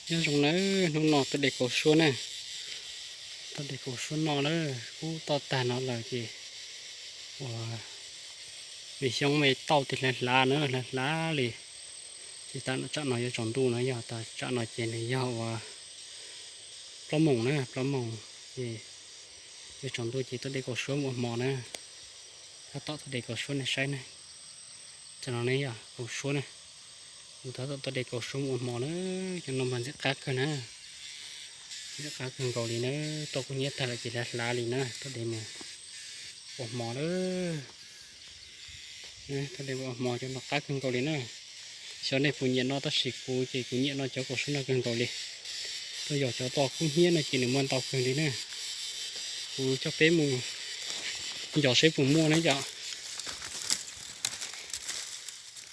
Nyob zoo nawb, hnub no tuaj de kaus suab na. Tuaj de kaus suab no na, kub toj tag no lawm ces ua, me xyoob me tauj tis hlav hlav na, hlav hlav li. Ces tam no tsam no yuav tsaus ntuj no, yog tam tsam no ces nws yog ua plaub moos na, plaub moos ces yuav tsaus ntuj ces tuaj de kaus suab mus ua hmo na. Tab tom tuaj de kaus suab nej saib na. Tam no ne yog kaus suab na. Kuv tab tom tuaj de kaus suab mus ua hmo na. Cov no mas ntxim qab kawg na. Ntxim qab kawg nkaus li na. Tauj kub hnyiab tag lawm ces hlav hlav li na, tuaj de mus ua hmo na. Tuaj de mus ua hmo, cov no qab kawg nkaus li na. Xyov nej puas nyiam no tab sis kuv ces kuv nyiam no cov kaus suab no kawg nkaus li. Tuaj yog cov tauj kub hnyiab no ces nws muaj ntau kawg li na. Kuv coj peb mus yos seb puas muaj na yom.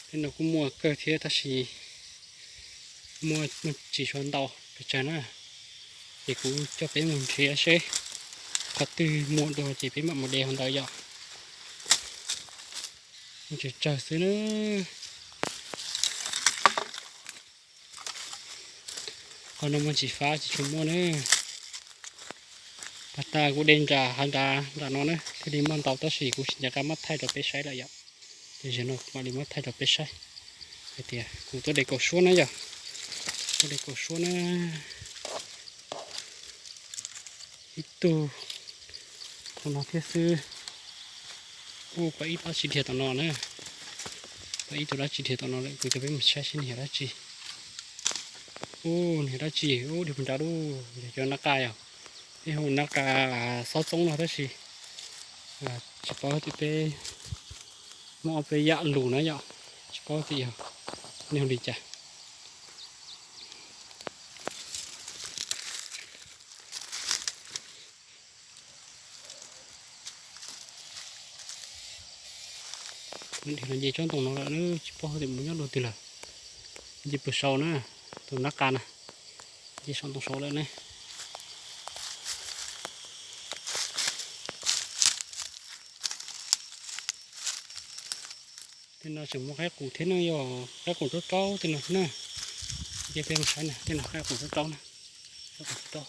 Tej no kuj muaj kawg thiab tab sis muaj tsis tshua ntau pes tsawg na. Ces kuv coj peb mus nrhiav seb qhov twg muaj dua ces peb mam mus de hauv ntawd yom. Muaj tsis tsawg xwb na. Qhov no muaj tsis fab tsis tshua muaj na. Pas tas kuv de nram hav nrad nram no na thiaj li muaj ntau tab sis kuv tsis nco qab muab thaij rau peb saib lawm yom. Ces zaum no kuv mam li muab thaij rau peb saib hais tias kuv tuaj de kaus suab na yom. Tuaj de kaus suab na. Ib tug qhov no thiab xwb. Ub, pom ib dab tsi dhia tom no na. Pom ib tug dab tsi dhia tom no lawm, kuv coj peb mus saib seb nws yog dab tsi. Ub, nws yog dab tsi, ub, dhia puag nrad lub, yog cov nab qa yom. Peb hu nab qa xob txoob no tab sis tsis paub tias peb muaj ob peb yam lus na yom, tsis paub tias yog nej hu li cas. Dhia los nce tsob ntoo no lawm na, tsis paub tias mus nyob dua twg lawm. Nce puag saud na, tus nab qa na, nce saum ntoo saud lawm ne. Tej no tseem muaj qaib qus thiab ne, yog qaib qus raub raub tej no thiab na. Ces peb mus saib na, tej no qaib qus raub raub na. Qaib qus raub raub.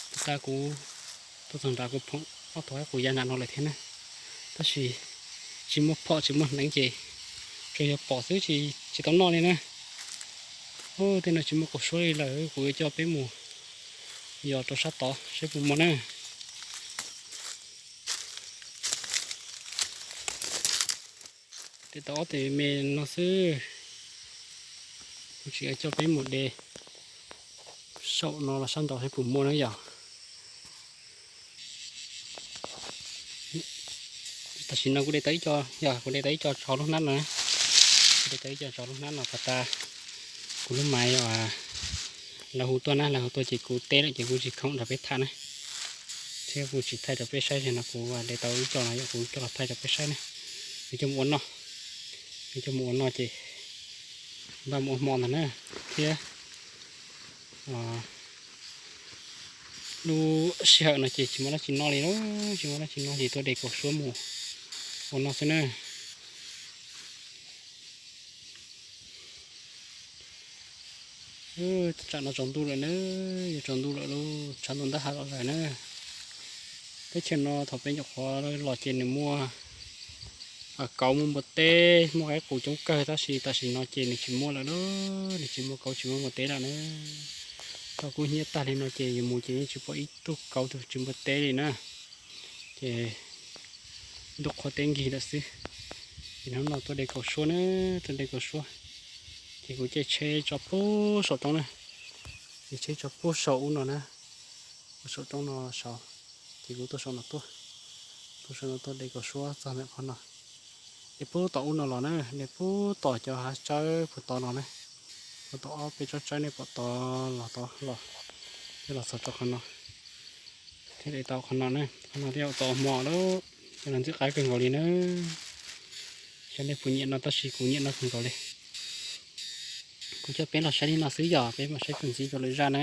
Tus tas kuv tuaj txog nrad kuv pom ob tug qaib qus ya nram no lawm thiab na. Tab sis tsis muaj phom tsis muaj hneev ces tsuas yog pom xwb tsis tau noj li na. Ub, tej no tsis muaj kaus suab li lawm, kuv yuav coj peb mus yos rau sab tod seb puas muaj na. Tej tau ob teg me no xwb, kuv tsis coj peb mus de saum no los sab nraud seb puas muaj na yom. Tam sim no kuv de tau ib co, yog kuv de tau ib co tso lub hnab no, kuv de tau ib co tso lub hnab no pas tas kuv lub maiv lawv hu tuaj na, lawv hu tuaj ces kuv teb lawm ces kuv tsis khoom nrog peb tham na, thiab kuv tsis thaij rau peb saib li no, kuv de tau ib co no yog kuv coj los thaij rau peb saib na. Kuv coj mus ua noj, kuv coj mus ua noj ces npaj mus ua hmo ntag na, thiab lub sij hawm no ces tsis muaj dab tsi noj li, tsis muaj dab tsi noj ces tuaj de kaus suab mus ua noj xwb na. Tsam no tsaus ntuj lawm na, yuav tsaus ntuj lawm lauj, tshav ntuj ntab hav los lawm na. Teb chaws no thaum peb nyuam qhuav los ces nws muaj kauv muaj npua teb muaj qaib qus coob kawg tab sis tam sim no ces nws tsis muaj lawm lauj, nws tsis muaj kauv tsis muaj npua teb lawm na. Tauj kub hnyiab tag li no ces yuav mus ces yeej tsis pom ib tug kauv tsis npua teb li na. Ces ntuj qhua teb nkig lawm xwb. Ces hnub no tuaj de kaus suab na, tuaj de kaus suab. Ces kuv caij tsheb tso pub saum roob na, ces tsheb tso pub saum ub no na, pub saum roob no saud. Ces kuv tuaj saum no tuaj, tuaj saum no tuaj de kaus suab txog ntawm qhov no. De pub tom ub no los na, de pub tom cov hav tsawb puag tod no na, puag tom ob peb tsob tsawb nej pom tod los tod los, thiaj los txog rau qhov no, thiaj de tau qhov no na, qhov no thiaj tau hmo lawm. Cov no ntxim qab kawg nkaus li na. Xyov nej puas nyiam no tab sis kuv nyiam no kawg nkaus li. Kuv coj peb los saib li no xwb yog peb mam saib txuas ntxiv rau lwm zaj na.